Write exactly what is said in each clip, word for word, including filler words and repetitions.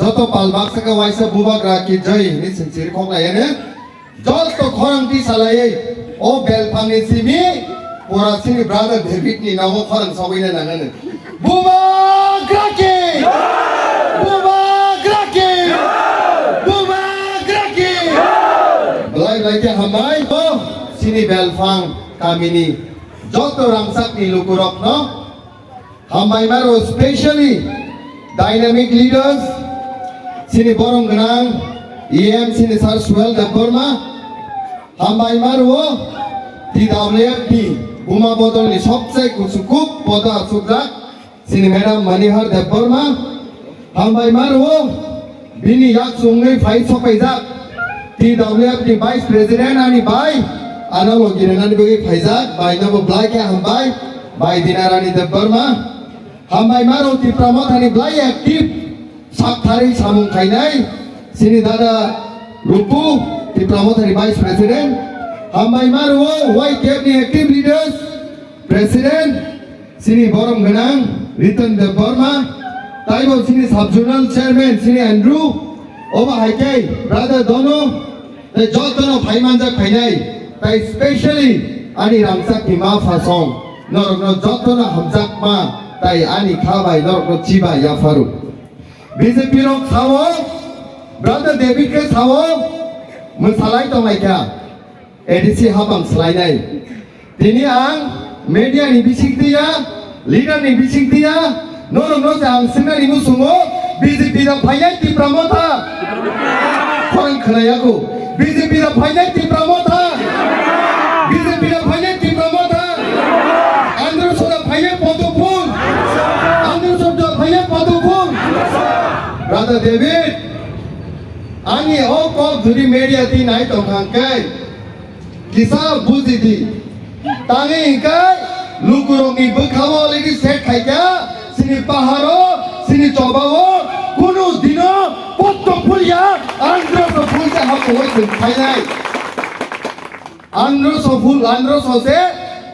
Joto pal baksa khe waisa Bubagra ki jai hinwi sing siri khok lai ano. Joto khorang twi salaiwi o belphangni simi pura chini brother David ni nogo khorang sogwina nangano. Bubagra ki! Bubagra ki! Bubagra ki! Belai belai khe hambai o chini belphang kamini joto rangchakni lukurokno. Hambai maro specially dynamic leaders, chini borom gwnang E M chini Sir Suhel Debbarma. Hambai maro T W F ni buma bodol ni sobse kuchukuk podo achukjak chini Madam Manihar Debbarma. Hambai maro Bini yak chungwi phai sokpaijak T W F ni Vice President ani bai, ano logi rwnani bagwi phaijak, bai no bo belai khe hambai, bai Dinarani Debbarma. Hambai maro Tipra Mothani belai active sak tharwi samung khainai, chini dada Rupu, Tipra Mothani Vice President. Hambai maro Y K F ni active leaders, President, chini borom gwnang Ritan Debbarma, taibo chini sub-zonal chairman chini Andrew, obo hai khe brother Dono, tei jotono phai manjak phainai, tai specially ani rangchakni ma phasong, norokno jotono hamjakma, tai ani kha bai norokno chiba yapharu. B J P rok sao, brother David khe sao, mwsalai tonglaikha. A D C hapang swlainai. Tini ang media ni bising tiya, leader ni bising tiya, norok no se ang singnani musungo B J P da phainai Tipra Motha. Khorang khwnaya ko. B J P da phainai Tipra Motha. B J P da phainai Tipra Motha. Andhra Sora phainai Padma Phul. Andhra Sora phainai Padma Phul. Brother David, ani o kok juri media ti nai tongkhang kai. Kisa buji di. Tangwi hwnkhe lukurokni bwkhao already set khaikha, chini paharo, chini chobao, kunu dino potto phulya, Andhra so phulsa haphungwi chwng phainai. Andhra so phul, Andhra so se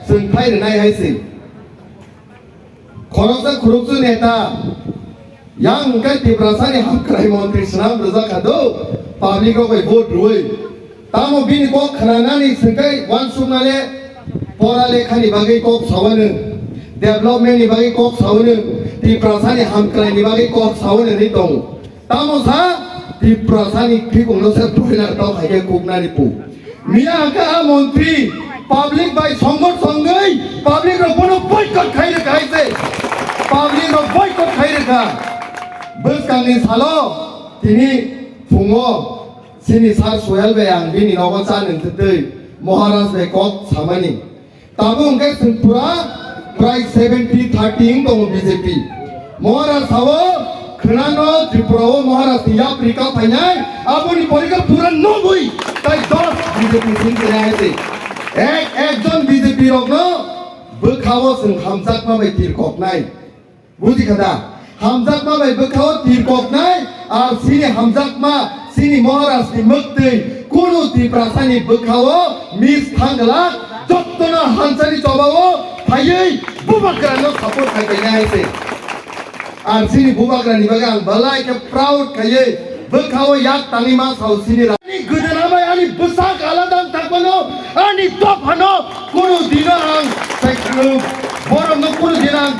chwng phai rwnai hai se. Khoroksa khuruksu neta, yang hwnkhe Tiprasani hamkrai montri swnam rwjak kha do, public rok bai vote rwui. Tamo bini kok khwnanani swngkhai uansukmale pora lekhani bagwi kok sawano, development ni bagwi kok sawano, Tiprasani hamkraini bagwi kok sawano hinwi tongo. Tamo sa Tiprasani khikungno se broiler tok hai khe kuknani pu. Miya hwnkhe a montri public bai songmor songwi public rok bono boycott khai rwkha hai se. Public rok boycott khai rwkha. Bwskangni salo tini phungo chini Sir Suhel bai ang bini nogo cha nwng twtwi Maharaj bai kok samani. Tabuk hwnkhe chwng pura prai seventy thirty wng tongo B J P. Maharaj sao khwnano Tripura o Maharaj ni yapri ka phainai, aboni porikha pura noboi tai dos B J P sin khe hai se. Ek ekjon B J P rokno bwkhao chwng hamjakma bai tir koknai. Buji kha da? Hamjakma bai bwkhao tir koknai, ar chini hamjakma, chini Maharaj ni mwktwi, kunu Tiprasani bwkhao miss thang glak, jottono hansani chobao phaiwi Bubagrano support khai painai hai se. Ar chini Bubagrani bagwi ang belai khe proud khaiwi bwkhao yak tangwi ma sao chini ra-, ani gwdana bai ani bwsak alada wng thangmano, ani dophano kunu dino ang, borokno kunu dino ang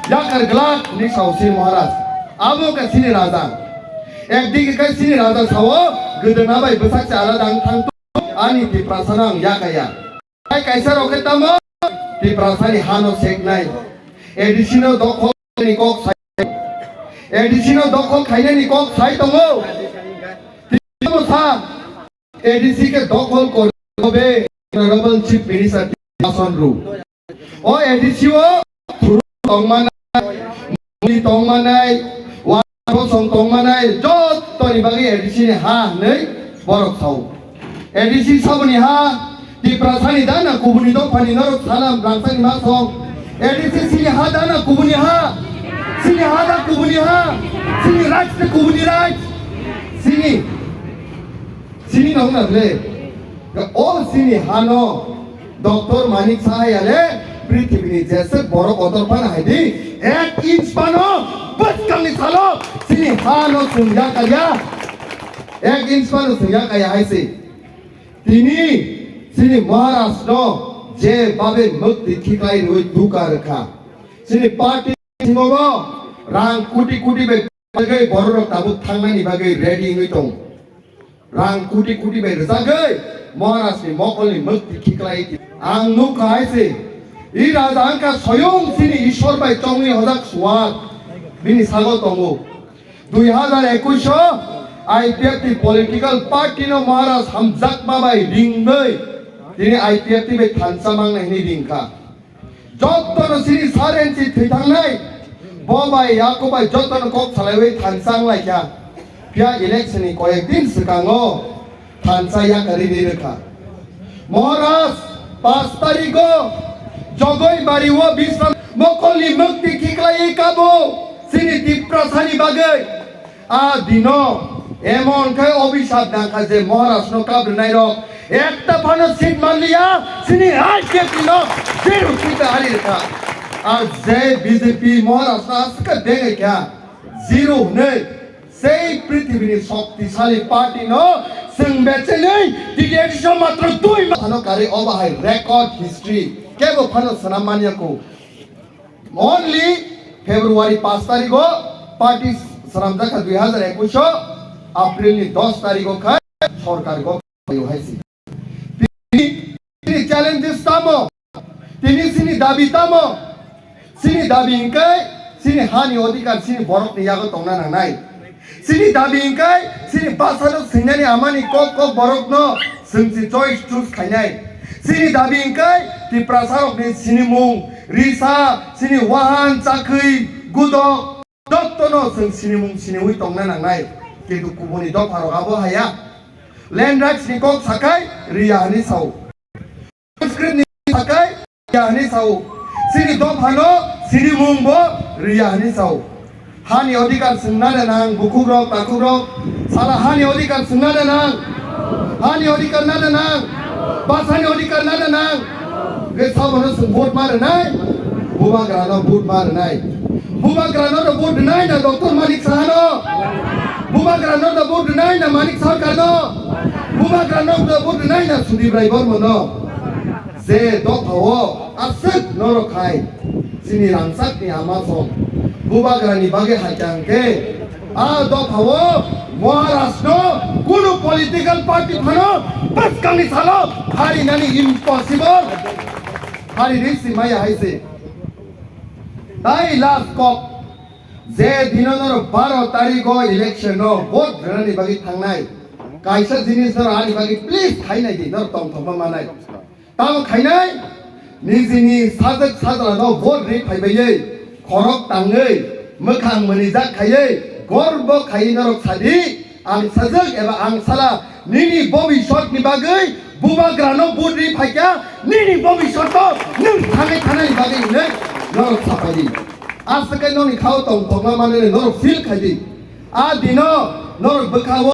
yakar glak hinwi sao chini Maharaj. Abo wngkha chini raja. Ekdigi khe chini raja sao, gwdana bai bwsak se alada wng thang tongo, ani Tiprasano ang yakaya. Tei kaisa rok khe tamo Tiprasani hano seknai. A D C no dokhol ni kok sai. A D C no dokhol khainani kok sai tongo. Tamo sa A D C khe dokhol korbe Honorable Chief Minister Ason Ru. O A D C o thuru tongmanai, muni tongmanai, wasong tongmanai, jottoni bagwi A D C ni ha hinwi borok sao. A D C saboni ha, Tiprasani da na kubuni dophani norok sana rangchakni ma song. A D C chini ha da na kubuni ha, chini ha da kubuni ha, chini rights da kubuni rights, chini Chini nong na ble. O chini hano Doctor Manik Saha yale prithibini jese borok kotor phano hai di ek inch phano bwskangni salo chini Phano chwng yakarya, ek inch phano chwng yakarya hai se. Tini chini Maharaj no je babe mukti khiklai rwi duka rwkha. Chini party singo rang kuti kuti bai bagwi borok rok tabuk thangnani bagwi ready wngwi tong. Rang kuti kuti bai rwjagwi Maharaj ni mokol ni mukti khiklai ti. Ang nukha hai se, i raja wngkha soyong chini Ishwar bai chongwi hojak suwak bini sago tongo. Dui hazar ekush o I P F T political party no Maharaj hamjakma bai ringwi tini I P F T bai thansa mangnai hwnwi ringkha. Jottono chini sarensi thwi thangnai, bo bai Yakub bai jottono kok salaiwi thansa wnglaikha. Phiya election ni koyek din swkango thansa yakarwi rwkha. Maharaj, pash tarigo Jogoi bari o Bisram mokolni mukti khiklaiwi kabo chini Tiprasani bagwi. A dino emon khe obhisap nangkha je Maharaj no kabrwnai rok ekta phano seat manliya, chini I P F T no zero seat ari rwkha. A je B J P Maharaj no aska dengai kha zero hwnwi sei prithibini shoktisali party no chwng bechenwi T T A D C o matro dui ma phano karwi obo hai record history kebo phano swnam manya kho. Only February pash tarigo party swnamjak kha dui hazar ekush o April ni dos tarigo khai sorkar go hai se. Tini, tini challenges tamo? Tini chini dabi tamo? Chini dabi hingkai chini hani odhikar chini borok ni yago tongna nangnai. Chini dabi hingkai chini bwsano swingnani amani kok kok borokno chwng si choice choose khainai. Chini dabi hingkai Tiprasa rokni sinimung, risa, chini wahan, chakwi, gudok, jottono chwng sinimung siniwi tongna nangnai. Kintu kubuni dopha rok abo haya. Land rights ni kok sakai riya hwnwi sao. Sanskrit ni sakai ya hwnwi sao. Chini dophano sinimung bo riya hwnwi sao. Hani odhikar swngna da nang, bukhukrok, takhukrok, sala hani odhikar swngna da nang. Hani odhikar na da nang. Bwsani odhikar na da nang. Hwnkhe sabono chwng vote ma rwnai? Bubagrano vote ma rwnai. Bubagrano da vote rwnai na Doctor Manik Sahano? Bubagrano da vote rwnai na Manik Sarkarno? Bubagrano da vote rwnai na Sudip Rai Bormano? Je dophao aswk norok hai chini rangchakni ama song bubagrani bagwi hai kha hwnkhe, a dophao Maharashtra kunu political party phano bwskangni salo pharinani impossible. Pharinwi si maya hai se. Tai last kok, je dino norok baro tarikh o election no vote rwnani bagwi thangnai, kaisa jinis norok ani bagwi please khainai di, norok tongthokma manai. Tamo khainai, nijini sajwk sajla no vote ri phaibai, khorok tangwi, mwkhang mwnijak khaiwi, gorbo khaiwi norok sadi, ang sajwk eba ang sala, nini bobiswt ni bagwi bubagra no vote ri phaikha, nini bobiswt to nwng thangwi thanani bagwi hwnwi norok sapai di. Aswk khe noni khao tongthokma manwi norok feel khai di. A dino norok bwkha o